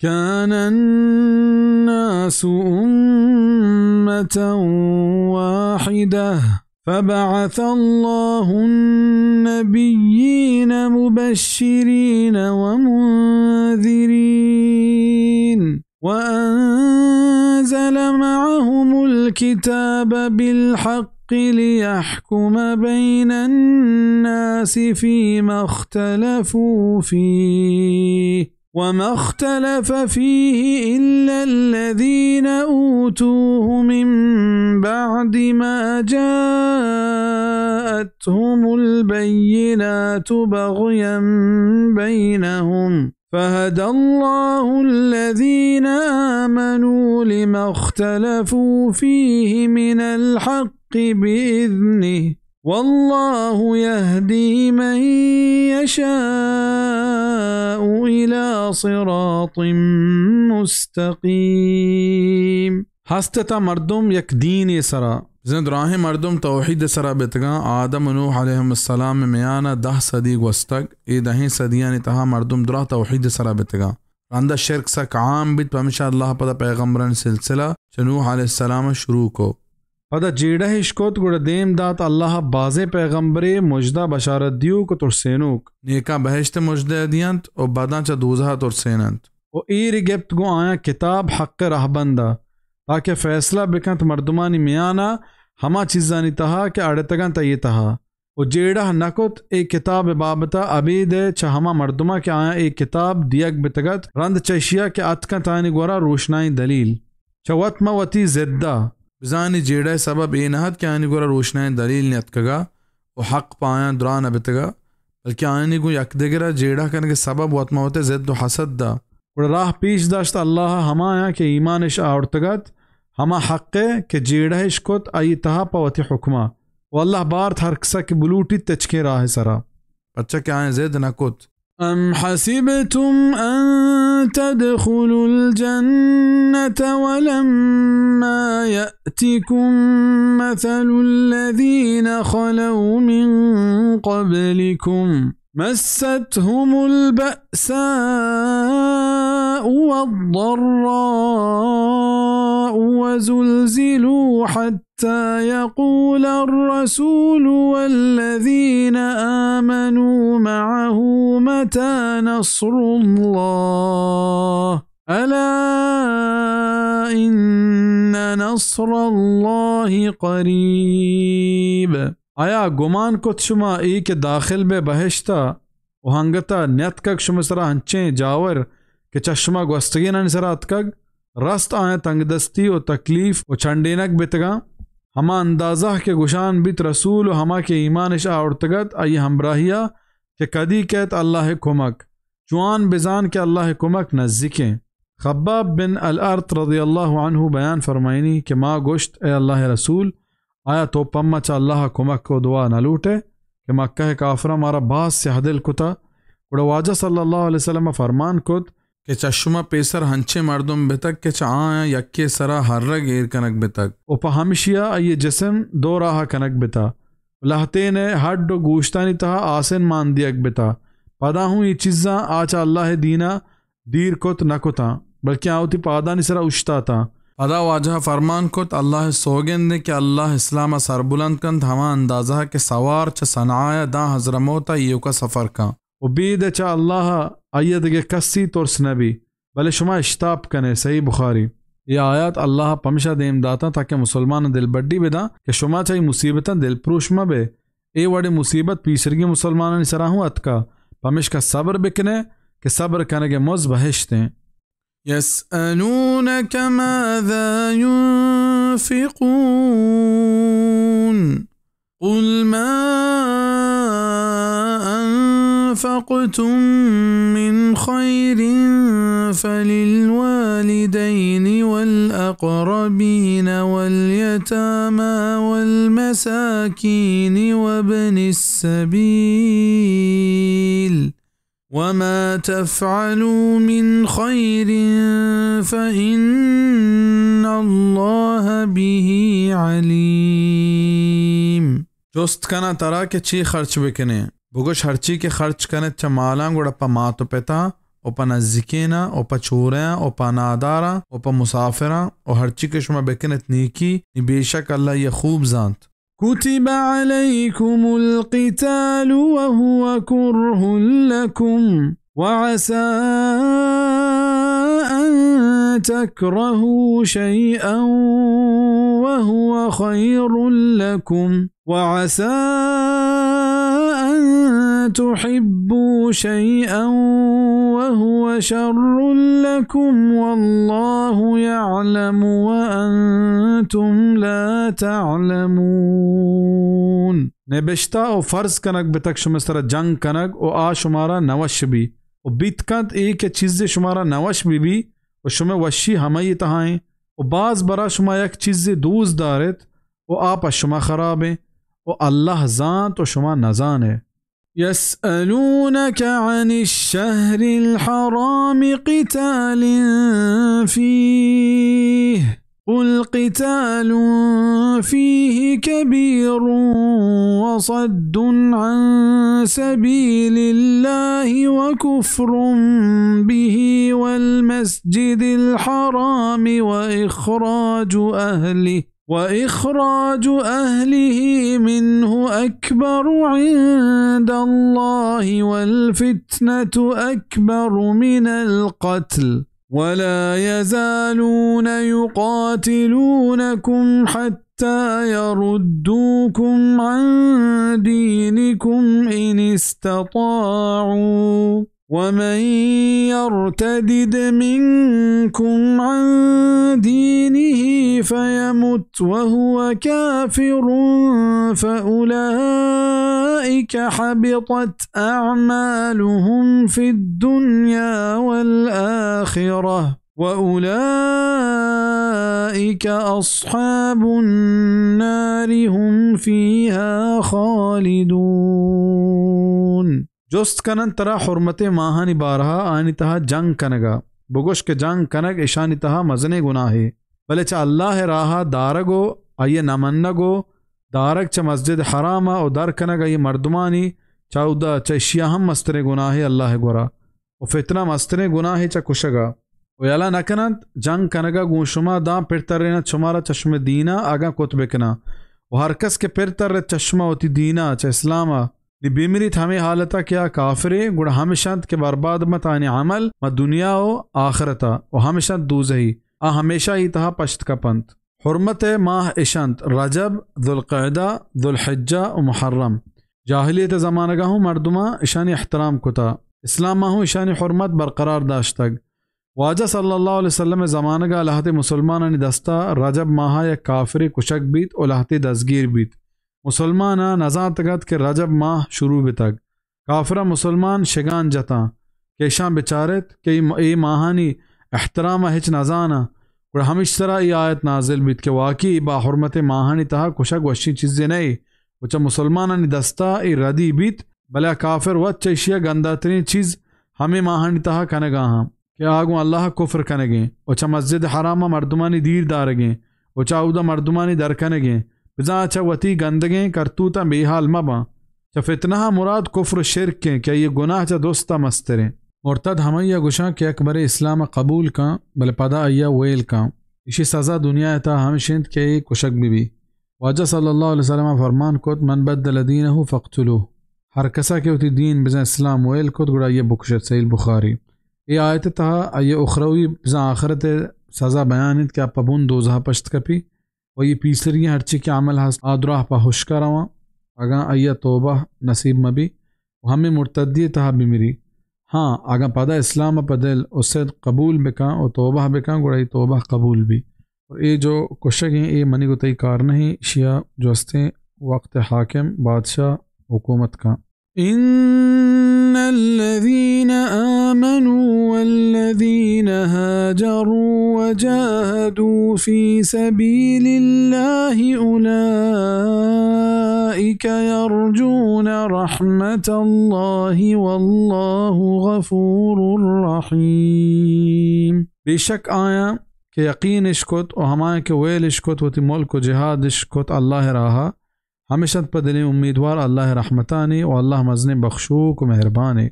كان الناس أمة واحدة فبعث الله النبيين مبشرين ومنذرين وأنزل معهم الكتاب بالحق ليحكم بين الناس فيما اختلفوا فيه وما اختلف فيه إلا الذين أوتوه من بعد ما جاءتهم البينات بغيا بينهم فهدى الله الذين آمنوا لما اختلفوا فيه من الحق بإذنه والله يهدي من يشاء إلى صراط مستقيم. ہست اتاں مردم یک دینے سرا. بزاں دراہیں مردم توحید سرا بیتگاں. آدم و نوح علیہم السلام میانا دہ صدی گوستگ. اے دہیں صدیانی تہا مردم دراہ توحید سرا بیتگاں. رندا شرک سک عام بیت، پمیشا اللہ پدا پیغمبرانی سلسلہ چہ نوح علیہ السلام شروع کو. پدا جیڑہ اش کت، گڑا دیم دات اللہ بازیں پیغمبرے مژدہ بشارت دیوک و ترسینوک. نیکاں بہشت مژدہ دینت و بداں چہ دوزہ ترسیننت. و ایر گپت گوں آیاں کتاب حق رہبندا، تاکہ فیصلہ بکنت مردمانی میانا ہما چیزانی تہا کہ اڑتگنت آئی تہا. و جیڑہ نہ کت اے کتاب بابتا ابید ء چہ ہما مردماں کہ آیاں اے کتاب دیگ بتگ ات، رند چہ اشیا کہ اتکنت آیانی گورا روشنائیں دلیل چہ وت مہ وتی ضدا. بزاں آیانی جیڑہ ء سبب اے نہ ات کہ آیانی گورا روشنائیں دلیل نیتکگا و حق پہ آیاں دراہ نہ بتگا، بلکہ آیانی گوں یکدگرا جیڑہ کنگ ء سبب وت مہ وت ء ضد و حسد دا. گڑا راہ پیش داشت اللہ ء ہمایاں کہ ایمانش آورتگ ات، ہما حق ء کہ جیڑہش کت آئی تہا پہ وتی حکما. و اللہ بارت ہر کسا کہ بلوٹیت تچکیں راہ سرا. پرچا کہ آیاں ضد نہ کت. أم حسبتم أن تدخلوا الجنة ولما يأتكم مثل الذين خلوا من قبلكم مستهم البأساء والضراء وزلزلوا حتى يقول الرسول والذين آمنوا معه متى نصر الله ألا إن نصر الله قريب. آیا گمان کت شما اے کہ داخل بئے بہشتا و ہنگتا نیتکگ شمئے سرا ہنچیں جاور کہ چہ شما گوستگینانی سرا اتکگ؟ رست آیاں تنگدستی و تکلیف و چنڈینگ بیتگاں، ہما اندازہ کہ گشان بیت رسول و ہما کہ ایمانش آورتگ ات آئی ہمراہیا کہ کدی کئیت اللہ ء کمک. چوان بزان کہ اللہ ء کمک نزیکیں. خباب بن الارت رضی اللہ عنہ بیان فرمائنی کہ ما گوشت، اے اللہ ء رسول، آیا تو پما چہ اللہ ء کمک و دعا نہ لوٹئے کہ مکہ ء کافراں مارا باز سیاہ دل کتا؟ گڑا واجہ صلی اللہ علیہ وسلم ء فرمان کت کہ چہ شما پیسر ہنچیں مردم بتگ کہ چہ آیاں یکے سرا ہرگ ایر کنگ بتگ و پہ ہمشیا آئی ء جسم دو راہ کنگ بتا. لہتین ء ہڈ و گوشتانی تہا آسن مان دیگ بتا. پدا ہوں اے چیزاں آ چہ اللہ ء دینا دیر کت نہ کتاں، بلکیں آ وتی پادانی سرا اوشتاتاں. پدا واجہ فرمان کت، اللہ ء سوگند انت کہ اللہ اسلام ء سربلند کنت ہما اندازہ کہ سوار چہ صنعاء ء داں حضرموت ء ایوکا سفر کن. و بید ء چہ اللہ ء آئی ء دگہ کسی ترس نہ بی، بلے شما اشتاپ کن ئے. صحیح بخاری. اے آیات اللہ ء پمشا دیم داتاں تاکہ مسلماناں دلبڈی بداں کہ شما چہ اے مصیبتاں دلپروش مہ بئے. اے وڑیں مصیبت پیسرگیں مسلمانانی سرا ہوں اتکا، پمشکا صبر بکن ئے کہ صبر کنگ ء مز بہشت ایں. يسألونك ماذا ينفقون قل ما أنفقتم من خير فللوالدين والأقربين واليتامى والمساكين وابن السبيل وما تفعلوا من خير فإن الله به عليم. جست کناں ترا کہ چی خرچ بکنیں؟ بگوش، ہرچی کہ خرچ کنت چہ مالاں، گڑا پہ مات و پتاں و پہ نزیکیناں و پہ چوریاں و پہ ناداراں و پہ مسافراں و ہرچی کہ شما بکنت نیکی، نی بے شک اللہ آئی ءَ خوب زانت۔ كتب عليكم القتال وهو كره لكم وعسى أن تكرهوا شيئا وهو خير لكم وعسى أن تحبوا شيئا وهو شر لكم والله يعلم وأنتم لا تعلمون۔ نبشتہ و فرض کنگ بتگ شمئے سرا جنگ کنگ و آ شمارا نوش بی و بیت کنت اے کہ چیزے شمارا نوش بی بی و شمئے وشی ہمائی تہا ایں و باز برا شما یک چیزے دوست دارت و آ پہ شما خرابیں و اللہ زانت و شما نزانے۔ يسألونك عن الشهر الحرام قتال فيه قل قتال فيه كبير وصد عن سبيل الله وكفر به والمسجد الحرام وإخراج أهله وإخراج أهله منه أكبر عند الله والفتنة أكبر من القتل ولا يزالون يقاتلونكم حتى يردوكم عن دينكم إن استطاعوا ومن يرتدد منكم عن دينه فيمت وهو كافر فأولئك حبطت أعمالهم في الدنيا والآخرة وأولئك أصحاب النار هم فيها خالدون۔ جست کننت ترا حرمتیں ماہانی بارہا آیانی تہا جنگ کنگا۔ بگوش کہ جنگ کنگ اشانی تہا مزنیں گناہے، بلے چہ اللہ ءِ راہا دارگ و آئی ءِ نہ منگ و دارگ چہ مسجد حراما و در کنگ آئی ءِ مردمانی چہ اودا چہ اشیا ہم مستریں گناہے اللہ ءِ گورا و فتنہ مستریں گناہے چہ کشگا۔ و یلہ نہ کننت جنگ کنگا گوں شما داں پر ترینت شمارا چہ شمئے دینا اگاں کت بکناں۔ و ہر کس کہ پر ترت چہ شما وتی دینا، چہ اسلاما، نی بمریت ہمے حالتا کہ آ کافرے، گڑا ہمش انت کہ برباد بنت آیانی عمل ماں دنیا و آخرتا و ہمش انت دوزہی، آ ہمیشہ ای تہا پشت کپنت۔ حرمت ءِ ماہ اش انت رجب، ذوالقعدہ، ذوالحجہ و محرم۔ جاہلیت ءِ زمانگا ہوں مردماں اشانی احترام کتا۔ اسلام ءَ ہوں اشانی حرمت برقرار داشتگ۔ واجہ صلی اللہ علیہ وسلم ءِ زمانگا لہتے مسلمانانی دستا رجب ماہا یک کافرے کشگ بیت و لہتے دزگیر بیت۔ مسلماناں نزانتگ ات کہ رجب ماہ شروع بتگ۔ کافراں مسلمان شگان جتاں کہ اشاں بچارت کہ اے م-، اے ماہانی احترام ءَ ہچ نزاناں۔ گڑا ہمیش سرا اے آیت نازل بیت کہ واقعی اے باحرمتیں ماہانی تہا کشگ وشیں چیزے نہ اے و چہ مسلمانانی دستا اے ردی بیت، بلے آ کافر وت چہ اشیا گنداتریں چیز ہمے ماہانی تہا کنگا آں۔ کہ آ گوں اللہ ءَ کفر کنگیں و چہ مسجد حرام ءَ مردمانی دیر دارگیں و چہ اودا مردمانی در کنگیں، بزاں آ چہ وتی گندگیں کرتوتاں بے حال مہ باں۔ چہ فتنہ ءَ مراد کفر و شرک ایں کہ آئی ءِ گناہ چہ درست ءَ مستریں۔ مرتد ہمائی ءَ گوشاں کہ یک برے اسلام ءَ قبول کن، بلے پدا آئی ءَ ویل کن۔ ایشی سزا دنیا ءِ تہا ہمش انت کہ اے کشگ بہ بی۔ واجہ صلی اللہ علیہ وسلم ءَ فرمان کت، من بدل دینہ فاقتلوہ، ہر کسا کہ وتی دین بزاں اسلام ویل کت، گڑا آئی ءَ بکشت۔ صحیح البخاری۔ اے آیت ءِ تہا آئی ءِ اخروی بزاں آخرت ءِ سزا بیان انت کہ آ پہ بن دوزہ ءَ پشت کپی و آئی ءِ پیسری ہرچی کہ عمل ہست آ دراہ پہ ہشکا رواں، اگاں آئی ءَ توبہ نصیب مہ بی و ہمے مرتدی ءِ تہا بمری۔ ہاں، اگاں پدا اسلام ءَ پہ دل و صدق قبول بکن و توبہ بکن، گڑا اے توبہ قبول بی۔ اور اے جو کشگیں، اے منی گوں تئی کار نہ ایں، اشیا جو استیں وقت حاکم، بادشاہ، حکومت کن۔ إن الذين آمنوا والذين هاجروا وجاهدوا في سبيل الله أولئك يرجون رحمة الله والله غفور رحيم۔ بے شک آیاں کہ یقین اش کت و ہمایاں کہ ویل اش کت، وتی ملک و جہاد اش کت اللہ ءِ راہا، ہمش انت پہ دلیں امیدوار اللہ ءِ رحمتانی و اللہ مزنیں بخشوک و مہربانے۔